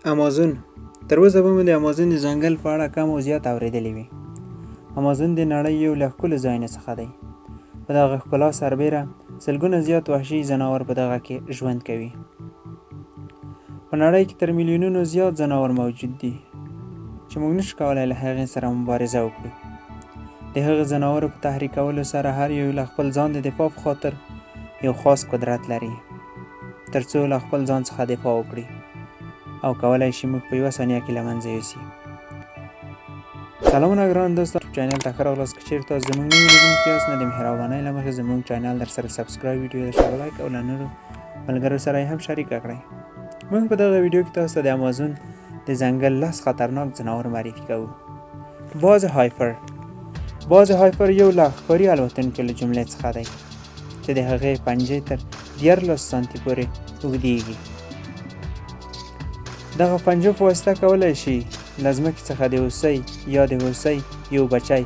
امازون تر اوسه به مو د امازون د ځنګل په اړه کم او زیات اورېدلي وي. امازون د نړۍ یو له ښکلو ځایونو څخه دی. په دغه ښکلا سربېره سلګونه زیات وحشي ځناور په دغه کې ژوند کوي. په نړۍ کې تر میلیونونو زیات ځناور موجود دي چې موږ نشو کولای له هغې سره مبارزه وکړو. د هغه ځناورو په تحریکولو سره هر یو له خپل ځان د دفاع په خاطر یو خاص قدرت لري ترڅو له خپل ځان څخه دفاع وکړي او کولای شي موږ په یوه ثانیه کې له منځه یوسي. سلامونه ګران دوستان، چینل ته ښه راغلاست. که چیرې تاسو زموږ نوي لیدونکي یاست نو د مهربانۍ له مخې زموږ چینل در سره subscribe، ویډیو در سره like او له نورو ملګرو سره یې هم شریکه کړئ. موږ په دغه ویډیو کې تاسو ته د امازون د ځنګل لس خطرناک ځناور معرفي کوو. باز هایفر. باز هایفر یو له ښکاري الوتونکو له جملې څخه دی چې د هغې پنجې تر 13 سانتي پورې اوږدیږي. دغه پنجو په واسطه کولی شي له ځمکې څخه د هوسۍ یا د هوسۍ یو بچی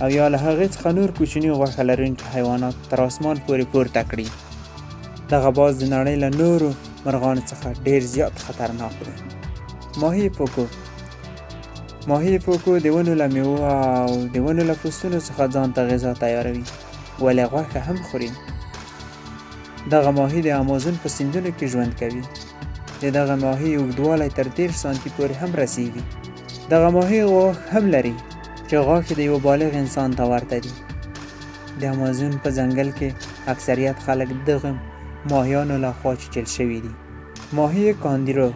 او یا له هغې څخه نور کوچني غوښه لرونکي حیوانات تر آسمان پورې پورته کړي. دغه باز د نړۍ له نورو مرغانو څخه ډیر زیات خطرناک دی. ماهي پوکو. ماهي پوکو د ونو له میوو او د ونو له پوستونو څخه ځان ته غذا تیاروي، ولې غوښه هم خوري. دغه ماهي د امازون په سیندونو کې ژوند کوي. د دغه ماهي اوږدوالی تر 30 سانتي پورې هم رسیږي. دغه ماهي غاښ هم لري چې غاښ د یو بالغ انسان ته ورته دي. د امازون په ځنګل کې اکثریت خلک دغه ماهیانو له خوا چیچل شوي دي. ماهي کاندیرو.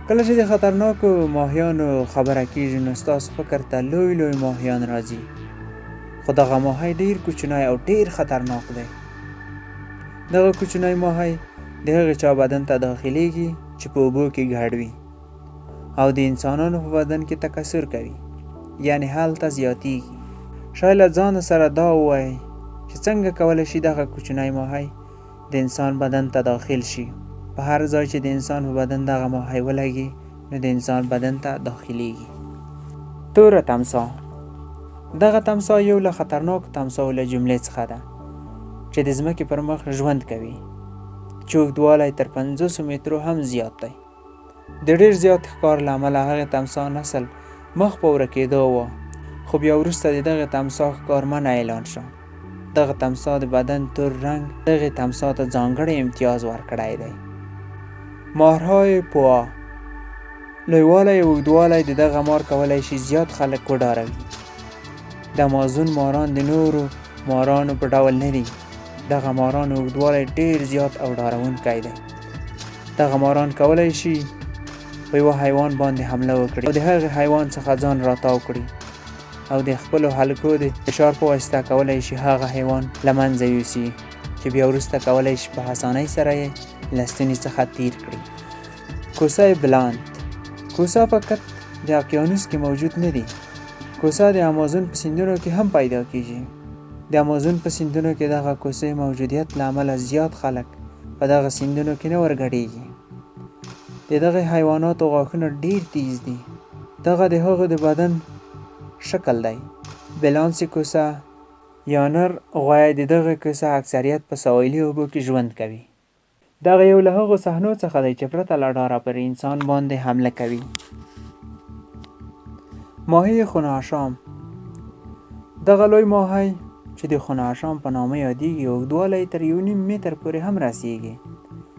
کله چې د خطرناکو ماهیانو خبره کیږي نو ستاسو فکر ته لوی لوی ماهیان راځي، خو دغه ماهی ډیر کوچنی او ډیر خطرناک دی. دغه کوچنی ماهی د هغې چا بدن ته داخلیږي چې په اوبو کې ګډ وي او د انسانانو په بدن کې تکثر کوي، یعنی هلته زیاتیږي. شاید له ځانه سره دا ووایئ چې څنګه کولی شي دغه کوچنی ماهی د انسان بدن ته داخل شي. په هر ځای چې د انسان په بدن دغه ماهی ولګي نو د انسان بدن ته داخلیږي. توره تمسا. دغه تمسا یو له خطرناکو تمساو له جملې څخه ده چې د ځمکې پر مخ ژوند کوي، چې اوږدوالی تر 50 مترو هم زیات دی. د ډیر زیات ښکار له امله هغې تمسا نسل مخ په ورکېدو و، خو بیا وروسته د دغې تمسا ښکار منع اعلان شو. دغه تمسا د بدن تور رنګ دغې تمسا ته ځانګړی امتیاز ورکړی دی. مارهای پوآ. لویوالی او اوږدوالی د دغه مار کولی شي زیات خلک وډاروي. د امازون ماران د نورو مارانو په ډول نه دي. دغه مارانو اوږدوالی ډیر زیات او ډارونکی دی. دغه ماران کولی شي په یوه حیوان باندې حمله وکړي او د هغې حیوان څخه ځان راتاو کړي او د خپلو حلقو د فشار په واسطه کولی شي هغه حیوان له منځه یوسي چې بیا وروسته کولی شي په اسانۍ سره یې له ستوني څخه تیر کړي. کوسه بلاند. کوسه فقط د اقیانوس کې موجود نه دي. کوسه د امازون په سیندونو کې هم پیدا کیږي. د امازون په سیندونو کې دغه کوسې موجودیت له امله زیات خلک په دغه سیندونو کې نه ورګډیږي. د دغه حیواناتو غاښونه ډیر تیز دي. دغه د هغو د بدن شکل دی. بلانسي کوسه یا نر غویی د دغه کوسه اکثریت په ساحلي اوبو کې ژوند کوي. دغه یو له هغو صحنو څخه دی چې پرته له ډاره پر انسان باندې حمله کوي. ماهي خوناشام. دغه لوی ماهی چې د خوناشام په نامه یادیږي اوږدوالی تر 1.5 متر پورې هم رسیږي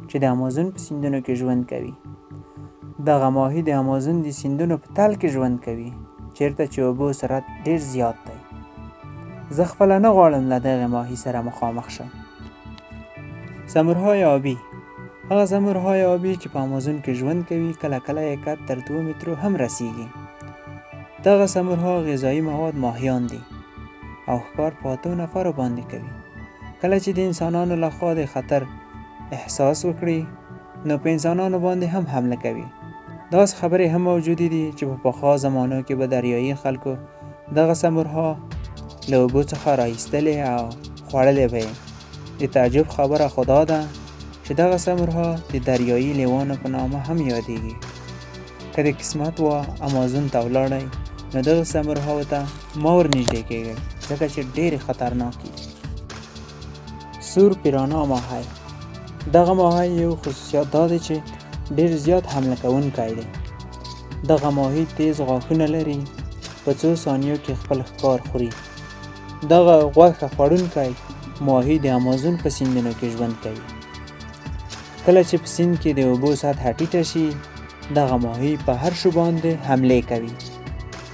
چې د امازون په سیندونو کې ژوند کوي. دغه ماهي د امازون د سیندونو په تل کې ژوند کوي چیرته چې اوبو سرعت ډیر زیات دی. زه خپله نه غواړم له دغې ماهي سره مخامخ شم. سمورهای آبي. هغه سمورهای آبي چې په امازون کې ژوند کوي کله کله یې قد تر 2 مترو هم رسیږي. دغه سمورها غذایي مواد ماهیان دي او ښکار په 8 نفرو باندې کوي. کله چې د انسانانو لخوا د خطر احساس وکړي نو په انسانانو باندې هم حمله کوي. داسې خبرې هم موجودې دي چې په پخوا زمانو کې به دریایي خلکو دغه سمورها له اوبو څخه را ایستلې او خوړلې به یې. د تعجب خبره خو دا ده چې دغه سمورها د دریایي لیوانو په نامه هم یادیږي. که د قسمت وه امازون ته ولاړئ نو دغه سمورهاو ته مه ورنږدې کیږئ ځکه چې ډېرې خطرناکې دي. سور پیرانا ماهی. دغه ماهی یو خصوصیات دا دی چې ډېر زیات حمله کوونکی دی. دغه ماهي تېز غاښونه لري، په څو ثانیو کې خپل ښکار خوري. دغه غوښه خوړونکی ماهي د امازون په سیندونو کې ژوند کوي. کله چې په سیند کې د اوبو سطحه ټیټه شي، دغه ماهي په هر شو باندې حملې کوي.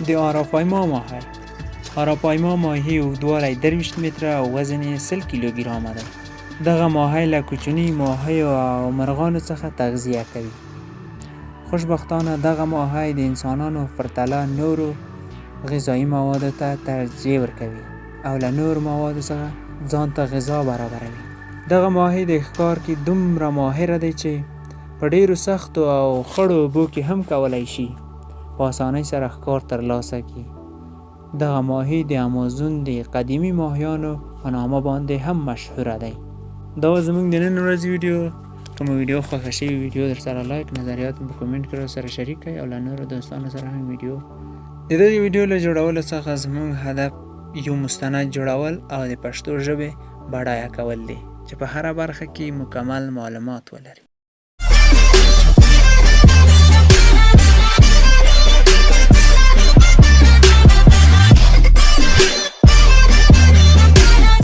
د آراپایما ماهی. آراپایما ماهي اوږدوالی 23 متره او وزن یې 100 کیلوګرامه دی. دغه ماهی له کوچني ماهیو او مرغانو څخه تغذیه کوي. خوشبختانه دغه ماهی د انسانانو پرتله نورو غذایي موادو ته ترجیح ورکوي او له نورو موادو څخه ځان ته غذا برابروي. دغه ماهی د ښکار کې دومره ماهره دی چې په ډیرو سختو او خړو اوبو کې هم کولای شي په اسانۍ سره ښکار ترلاسه کړي. دغه ماهي د امازون د قدیمي ماهیانو په نامه باندې هم مشهوره دی. دا وه زموږ د نن ورځې ویډیو. که مو ویډیو خوښه شوې، ویډیو در سره لایک، نظریات مو په کومنټ کې راسره شریک کړئ او له نورو دوستانو سره هم ویډیو. د دغې ویډیو له جوړولو څخه زموږ هدف یو مستند جوړول او د پښتو ژبې بډایه کول دي چې په هره برخه کې مکمل معلومات ولري.